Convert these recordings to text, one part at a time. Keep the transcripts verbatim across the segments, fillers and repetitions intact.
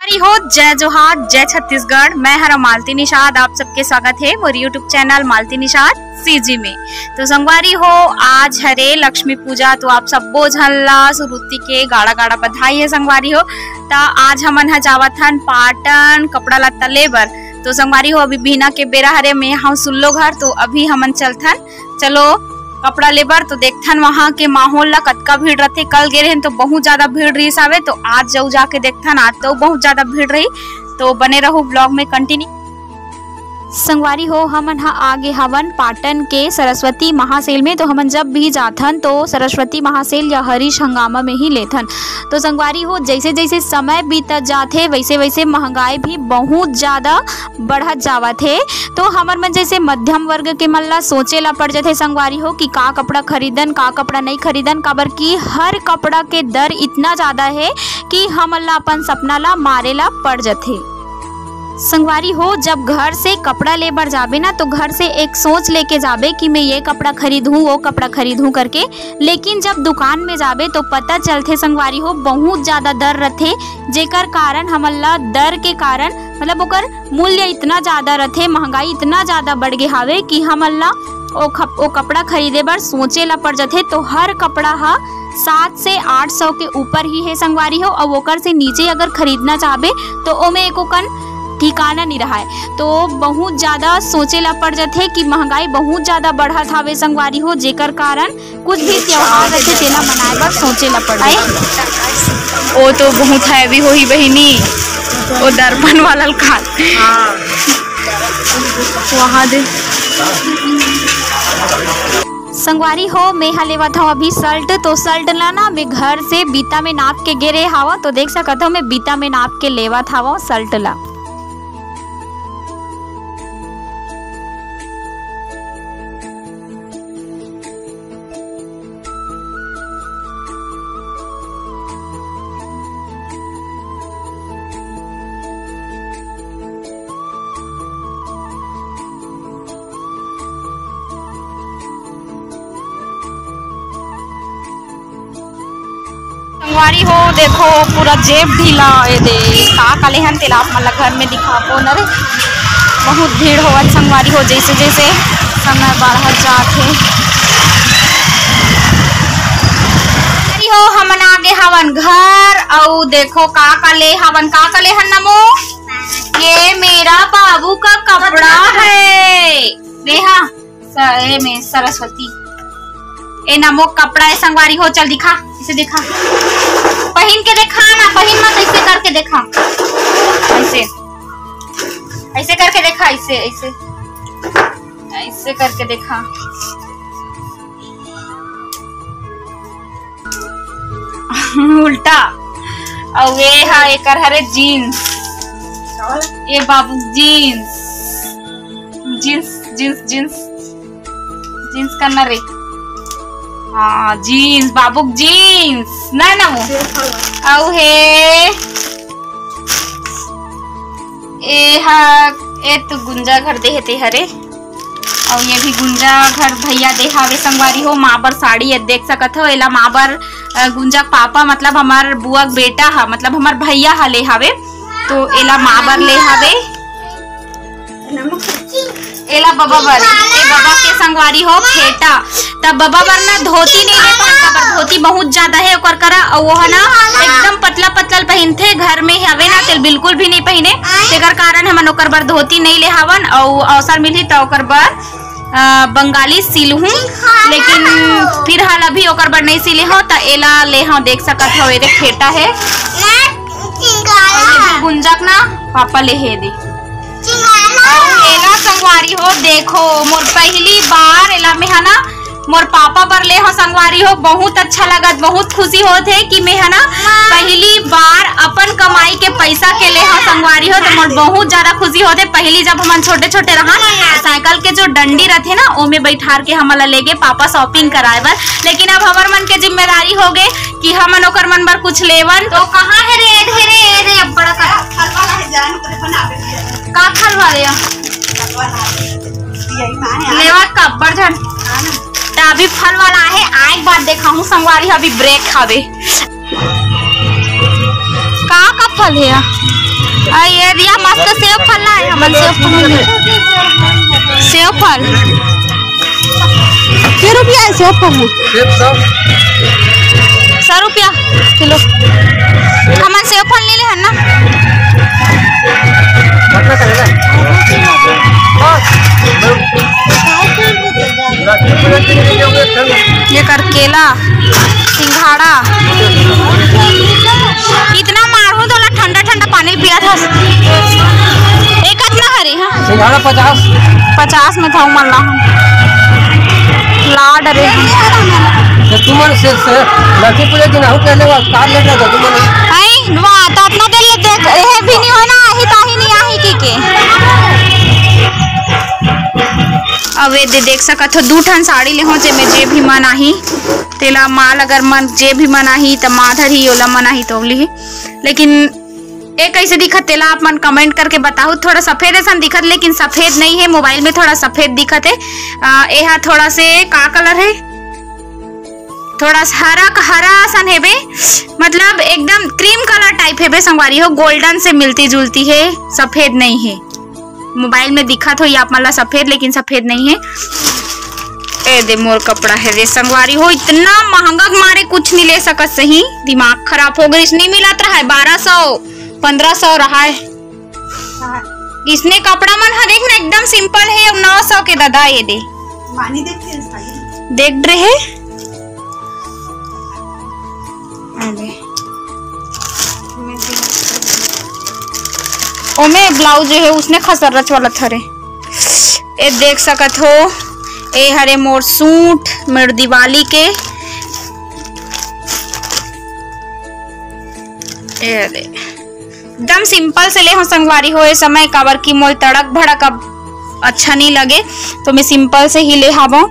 संगवारी हो, जय जोहार, जय छत्तीसगढ़। मैं हरा मालती निषाद, आप सबके स्वागत हे मोर YouTube channel Malti Nishad CG में। तो संगवारी हो, आज हरे लक्ष्मी पूजा, तो आप सब्बो झन ला सुरुती के गाड़ा गाड़ा बधाई हे संगवारी हो। त आज हमन ह जावत हन पाटन कपड़ा लत्ता ले बर। तो संगवारी हो, अभी बिहना के बेरा हरे, में हव सुल्लो घर, तो अभी हमन चलथन। चलो कपड़ा ले बर। तो देखथन वहाँ के माहौल ला, कतका भीड़ रथे। कल गे रहेन तो बहुत ज्यादा भीड़ रहिस हावे, तो आज जाऊ जाके देखथन, आज तो बहुत ज्यादा भीड़ रही। तो बने रहू vlog में continue। संगवारी हो, हमन ह आगे हवन पाटन के सरस्वती महासेल में। तो हमन जब भी जाथन तो सरस्वती महासेल या हरीश हंगामा में ही लेथन। तो संगवारी हो, जैसे जैसे समय बीतत जाथे, वैसे वैसे महंगाई भी बहुत ज्यादा बढ़त जावत हे। तो हमर मन जैसे मध्यम वर्ग के मन ला सोचे ला पड़ जाथे संगवारी हो, कि का कपड़ा खरीदन, का कपड़ा नहीं खरीदन, काबर कि हर कपड़ा के दर इतना ज्यादा हे कि हमन ला अपन सपना ला मारे ला पड़ जाथे। संगवारी हो, जब घर से कपड़ा ले बर जाबे ना, तो घर से एक सोच लेके जाबे कि मैं ये कपड़ा खरीदहूँ, वो कपड़ा खरीदहूँ करके। लेकिन जब दुकान में जाबे तो पता चलथे संगवारी हो, बहुत ज्यादा दर रथे, जेकर कारण हमन ला दर के कारण, मतलब ओकर मूल्य इतना ज्यादा रथे, महंगाई इतना ज्यादा बढ़ गे हावे कि हमन ला ओ खप-, ओ कपड़ा खरीदे बर सोचे ला पड़ जाथे। तो हर कपड़ा ह सात से आठ सौ के ऊपर ही हे संगवारी हो, अउ ओकर से नीचे अगर खरीदना चाहबे तो ओमे एको कन ठिकाना नहीं रहाय। तो बहुत ज्यादा सोचे ला पड़ जाथे कि महंगाई बहुत ज्यादा बढ़त हावे संगवारी हो, जेकर कारण कुछ भी त्योहार रथे, तेला मनाए बर सोचे ला पड़थे। ओ तो बहुत heavy होही बहिनी, ओ दर्पण वाला ल काट। हाँ। वहाँ दे। संगवारी हो, मैं हा लेवत हव अभी shirt। तो shirt ला ना मैं घर से बीता में नाप के गे रहे हावं, तो देख सकत हव मैं बीता में नाप के लेवत हावं shirt ला। संगवारी हो, देखो पूरा जेब ढीला। ए दे, का का लेहन तेला आप मन ला घर में दिखाबो न रे। बहुत भीड़ होवत संगवारी हो, जैसे जैसे समय बाढ़त जात हे। संगवारी हो, हमन आगे हवन घर, अउ देखो का का ले हवन, का का लेहन नमो। ये मेरा बाबू का कपड़ा है। नेहा, स-, ए में सरस्वती। ए नमो कपड़ा है संगवारी हो, चल दिखा, इसे दिखा। पहिन के दिखा ना, पहिन मत, ऐसे करके दिखा। ऐसे, ऐसे करके दिखा, ऐसे, ऐसे, ऐसे करके दिखा। उल्टा। अउ ये हा एकर हरे jeans। ये बाबू jeans। Jeans, jeans, jeans। Jeans करना रे। हाँ, jeans, बाबू jeans। ना, ना वो। अउ हे। ए हा, ए तो गुंजा घर दे हे ते हरे। अउ ये भी गुंजा घर भैया दे हावे संगवारी हो, माँ बर साड़ी। ये देख सकत हो, एला माँ बर, अ, गुंजा के पापा, मतलब हमर बुआ के बेटा हा, मतलब हमर भैया हा ले हावे, तो एला माँ बर ले हावे। एला बबा बर, ए बबा के संगवारी हो फेटा, तब बबा बर ना धोती नहीं ले पाए, काबर धोती बहुत ज्यादा है ओकर करा, अउ वो है ना एकदम पतला पतला पहिनथे, घर में हवे ना, तेल बिल्कुल भी नहीं पहिने, तेकर कारण हमन ओकर बर धोती नहीं ले हावन, अउ अवसर मिलही त ओकर बर अ, बंगाली सिलहूँ, लेकिन फिलहाल अभी ओकर बर नहीं सिले हो, त एला ले हो, देख सकत हो, एदे फेटा है। अउ ये भी गुंजक ना पापा ले हे दे। अउ एला संगवारी हो, देखो, मोर पहली बार एला में है ना, मोर पापा बर ले हो संगवारी हो, बहुत अच्छा लगत, बहुत खुशी होत हे कि मैं है ना पहली बार अपन कमाई के पैसा के ले हो संगवारी हो, तो मोर बहुत ज्यादा खुशी होत हे। पहली जब हमन छोटे छोटे रहन, साइकिल के जो डंडी रथे ना, ओमे बैठार के हमन ला लेगे पापा shopping कराए बर, लेकिन अब हमर मन के जिम्मेदारी हो गे कि हमन ओकर मन बर कुछ लेवन। तो कहाँ है रे, ढेरे रे, अब बड़ा का फल वाला है, जान ओकरे बनावे के। का फल वाले है? लेवा का अब्बड़ झन। त अभी फल वाला आहे, आए के बाद देखाहूँ संगवारी, अभी break हवे। का का फल हे? आ, ये दिया मस्त सेव फल लाए हमन, सेव फल। सेव फल। के रुपया है सेव फल में? सेब सौ। सौ रुपया किलो। हमन सेव फल ले ले हन ना। कितना करेगा? हाँ। ये कर केला, सिंघाड़ा, इतना मारहूँ तोला ठंडा ठंडा पानी पिया था। एक कतना हरे, हाँ? सिंघाड़ा पचास। पचास में था, मन ला हम। लाड रे। तो तुमन से, से लड़की पूजा दिन आहू कहले बा, कार लेट रहता तुमन। आई, वाह, तो इतना देर ले देख, ये भी नहीं होना, आही ताही नहीं आही की के। अब ये दे, देख सकत हो, दू ठन साड़ी ले हो, जेमे जे भी मन आही, तेला माल अगर मन, जे भी मन आही, त माधर ही, ओला मन आही, तो ओली ही। लेकिन ए कइसे दिखत, तेला आप मन comment करके बताहू। थोड़ा सफेद असन दिखत, लेकिन सफेद नहीं है, मोबाइल में थोड़ा सफेद दिखत है। आ, एहा थोड़ा से का कलर है, थोड़ा सा हरा, हरा असन हेबे, मतलब एकदम क्रीम कलर टाइप हेबे संगवारी हो, गोल्डन से मिलती जुलती है, सफेद नहीं है। मोबाइल में दिखत होही आप मन ला सफेद, लेकिन सफेद नहीं है। ए दे मोर कपड़ा है रे संगवारी हो, इतना महंगा के मारे कुछ नहीं ले सकत सही, दिमाग खराब हो गइस। नहीं मिलत रहा है, बारह सौ, पन्द्रह सौ रहा है। इसने कपड़ा मन ह देख ना, एकदम सिंपल है, अउ नौ सौ के ददा ये दे। मानी देख के साड़ी। देख रहे? अरे। ओमे ब्लाउज जो है उसने खसर रच वाला थरे। ए देख सकत हो, ए हरे मोर सूट, मोर दिवाली के। ए दे। एकदम सिंपल से ले हो संगवारी हो ए समय, काबर कि मोल तड़क भड़क अब अच्छा नहीं लगे, तो मैं सिंपल से ही ले हावो।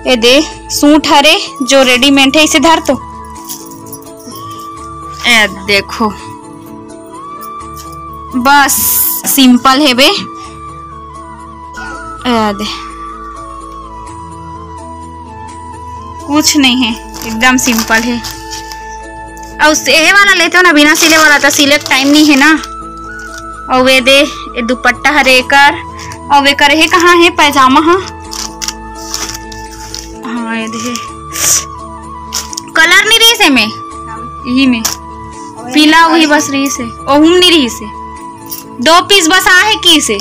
ए दे सूट हरे जो रेडीमेड है, इसे धर तो। ए देखो, बस सिंपल है बे। ए दे, कुछ नहीं है, एकदम सिंपल है। अउ से-, एहे वाला लेते हो ना, बिना सिले वाला, तो सिले के टाइम नहीं है ना। अउ ये दे, ये दुपट्टा हरे एकर, अउ एकर हे कहाँ है पैजामा हा? हाँ, ये दे, कलर नहीं रही से में, यही में पीला वही बस रही से, ओहुम नहीं रही से। दो पीस बस आहे किसे।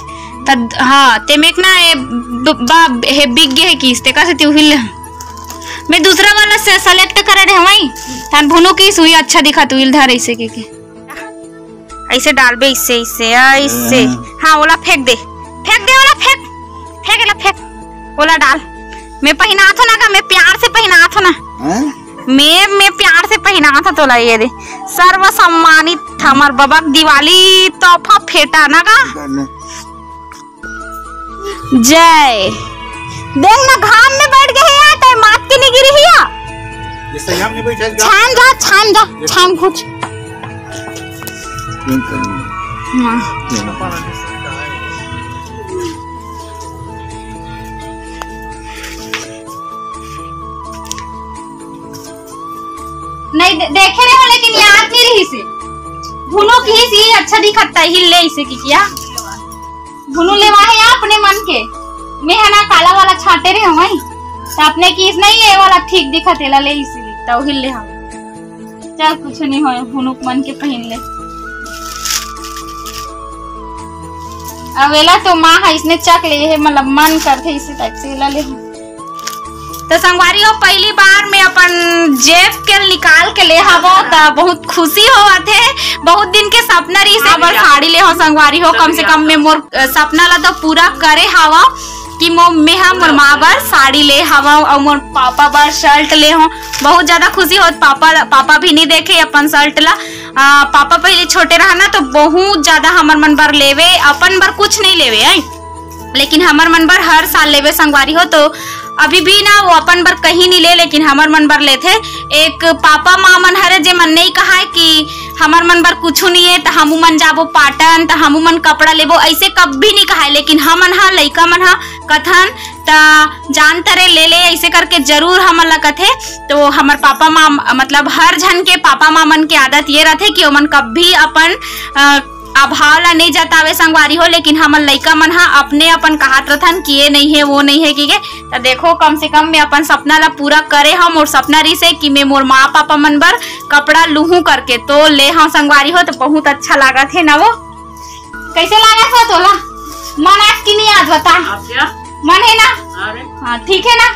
त हाँ, तेमेक ना ए ब-, बा, हे बिक गे हे किस, ते कसे ती उहिल। मैं दूसरा वाला से सेलेक्ट करे रहे वही। तन भुनु किस हुई अच्छा दिखा तू इल धर ऐसे के, के। ऐसे डालबे, इससे, इससे, ऐसे। हाँ। हाँ, ओला फेंक दे। फेंक दे, ओला फेंक। फेंक, एला फेंक। ओला डाल। मैं पहिनात हो ना का, मैं प्यार से पहिनात हो ना। हाँ? मैं, मैं प्यार से पहिनात हो तोला ये दे। सर्व सम्मानित हमर बबक दिवाली तोहफा फेटा ना का। जय। देख ना, घाम में बैठ गए हैं यार, तय मात के नहीं गिरी है यार। ये संयम नहीं बैठा है। छान जा, छान जा, छान कुछ। हाँ। नहीं दे-, देखे रहे हो, लेकिन याद नहीं रही से। भुनो की ही सी अच्छा दिखता है, हिल ले इसे की किया। भुनु लेवा है या अपने मन के? मैं है ना काला वाला छाटे रहे हूँ, तो अपने की इस नहीं, ये वाला ठीक दिखत है, ला ले इसी तो हिल ले हम। चल, कुछ नहीं होय, भुनुक मन के पहिन ले। अब एला तो माँ है, इसने चक ले है, मतलब मन करथे इसी टाइप से एला ले हम। तो संगवारी हो, पहली बार मैं अपन जेब के निकाल के ले हवो, त बहुत खुशी होवत हे। बहुत दिन के सपना रही से, हाँ, साड़ी ले हो संगवारी हो, कम से कम मैं मोर, अ, सपना ला तो पूरा करे हवो कि मो-, मैं हा मोर माँ बर साड़ी ले हवो और मोर पापा बर शर्ट ले हो। बहुत ज्यादा खुशी होत, पापा, पापा भी नहीं देखे अपन शर्ट ला। अ, पापा पहले छोटे रहा ना, तो बहुत ज्यादा हमर मन बर लेवे, अपन बर कुछ नहीं लेवे, है। लेकिन हमर मन बर हर साल लेवे संगवारी हो, तो अभी भी ना वो अपन बर कहीं नहीं ले, लेकिन हमर मन बर लेथे। एक पापा माँ मन हरे, जे मन नहीं कहाय कि हमर मन बर कुछु नहीं है, त हमू मन जाबो पाटन, त हमू मन कपड़ा लेबो, ऐसे कभी नहीं कहाय। लेकिन हमन हा, लइका मन हा कथन, त जान तरे ले ले, ऐसे करके जरूर हमन ला कथे। तो हमर पापा माँ, मतलब हर झन के पापा माँ मन के आदत ये रथे कि ओमन कभी अपन, अ, अभाव ला नहीं जतावे संगवारी हो, लेकिन हमन लइका मन हा अपने अपन कहत रथन कि ये नहीं है, वो नहीं है, कि के। त देखो, कम से कम मैं अपन सपना ला पूरा करे हव। मोर सपना रिसे कि मैं मोर माँ पापा मन बर कपड़ा लूहूं करके, तो ले हव संगवारी हो, तो बहुत अच्छा लागत हे ना वो। कैसे लागत हो तोला? मन आस कि नहीं आज बता? आप क्या? मन है ना? अरे। हाँ, ठीक है ना?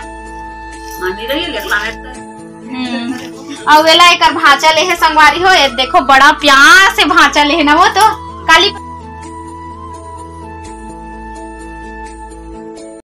हाँ, नहीं रही, लेकिन लागत है। हम्म। अउ एला एकर भांचा ले हे संगवारी हो, ये देखो बड़ा प्यार से भांचा ले हे ना वो तो। काली